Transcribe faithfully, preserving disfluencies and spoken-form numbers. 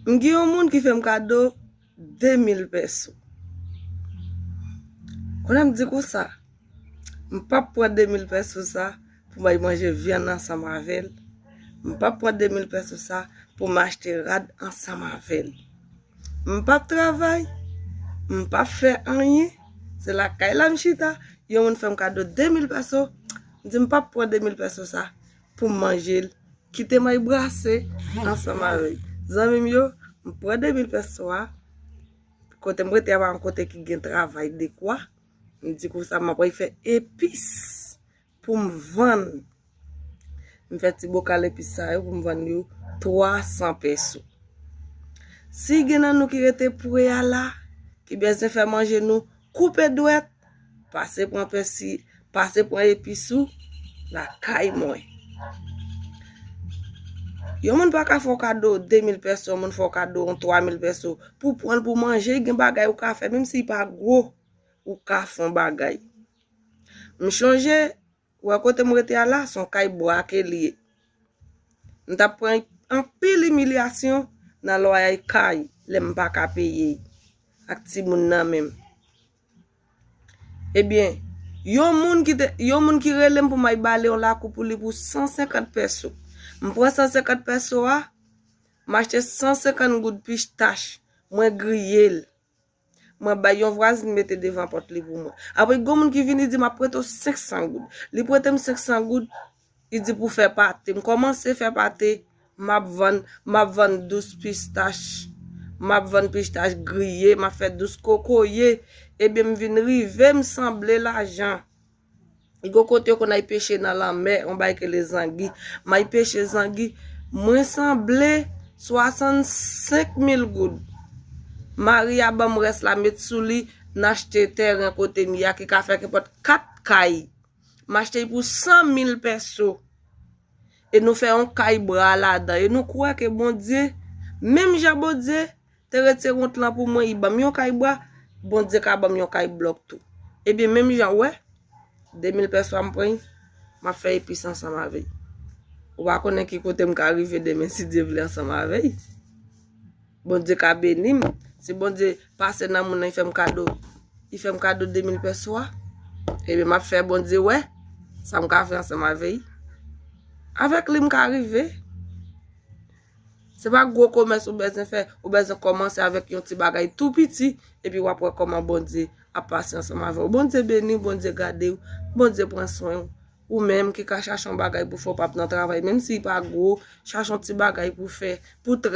M gen yon moun ki fè m kado de mil pèso. Kounye a m di konsa, m p ap pran de mil pèso sa pou m al manje vyann ansanm avè l. M p ap pran de mil pèso sa pou m achte rad ansanm avè l. M p ap travay, m p ap fè anyen, se lakay la m chita, yon moun fè m kado de mil pèso, m di m p ap pran de mil pèso sa pou m manje l, kite m al brase ansanm avè l. Zanmi m yo, m pran de mil pèso a, kote m rete a pa yon kote ki gen travay dekwa, m di konsa m ap al fè epis pou m vann. M fè ti bokal epis sa yo pou m vann yo twa san pèso. Si gen nan nou ki rete pre a la, ki bezwen fè manje nou, koupe dwèt, pase pran pèsi, pase pran epis ou lakay mwen. Yon moun pa ka fè w kado de mil pèso, yon moun fè w kado yon twa mil pèso. Pou pran l pou manje, gen bagay ou ka fè, menm si l pa gwo, ou ka fè yon bagay. M chonje, wè kote m rete a la, se yon kay bwa ke li ye. M t ap pran anpil imilyasyon nan lwaye kay lè m pa ka peye ak timoun nan menm. Ebyen, yon moun ki te, yon moun ki rele m pou m al bale yon lakou pou li pou san senkant pèso. M pran san senkant pèso a, m achte san senkant goud pistach, mwen griye l. Mwen bay yon vwazin mete devan pòt li pou mwen. Apre, gon moun ki vini di, "M ap prete w senk san goud." Li prete m senk san goud, li di pou fè pate. M kòmanse fè pate, m ap vann, m ap vann dous pistach. M ap vann pistach griye, m ap fè dous kokoye. Ebyen, m vin rive, m sanble lajan. Li gon kote yo konn al peche nan lanmè, yon bagay ki rele zangi. M al peche zangi, mwen sanble swasannsenk mil goud. Mari a ban m rès la, met sou li, n achte tèren kote m ye a, ki ka fè kenpòt kat kay. M achte l pou san mil pèso. E nou fè yon kay bwa ladan. E nou kwè ke Bondye, menm jan Bondye te retire wont lan pou mwen, li ban m yon kay bwa, Bondye ka ban m yon kay blòk tou. Ebyen, menm jan, wè, de mil pèso a m pran, m ap fè epis ansanm avè l. Ou pa konnen ki kote m ka rive demen, si Dye vle, ansanm avè l. Bondye ka beni m. Si Bondye pase nan moun nan, li fè m kado, li fè m kado de mil pèso a, ebyen, m ap fè Bondye wè sa m ka fè ansanm avè l. Avèk li, m ka rive. Se pa gwo komès ou bezwen fè, ou bezwen kòmanse avèk yon ti bagay tou piti, epi w ap wè kòman Bondye ap pase ansanm avè w. Bondye beni w, Bondye gade w, Bondye pran swen w. Ou menm ki ka chache yon bagay pou fè, w p ap nan travay, menm si l pa gwo, chache yon ti bagay pou fè, pou trè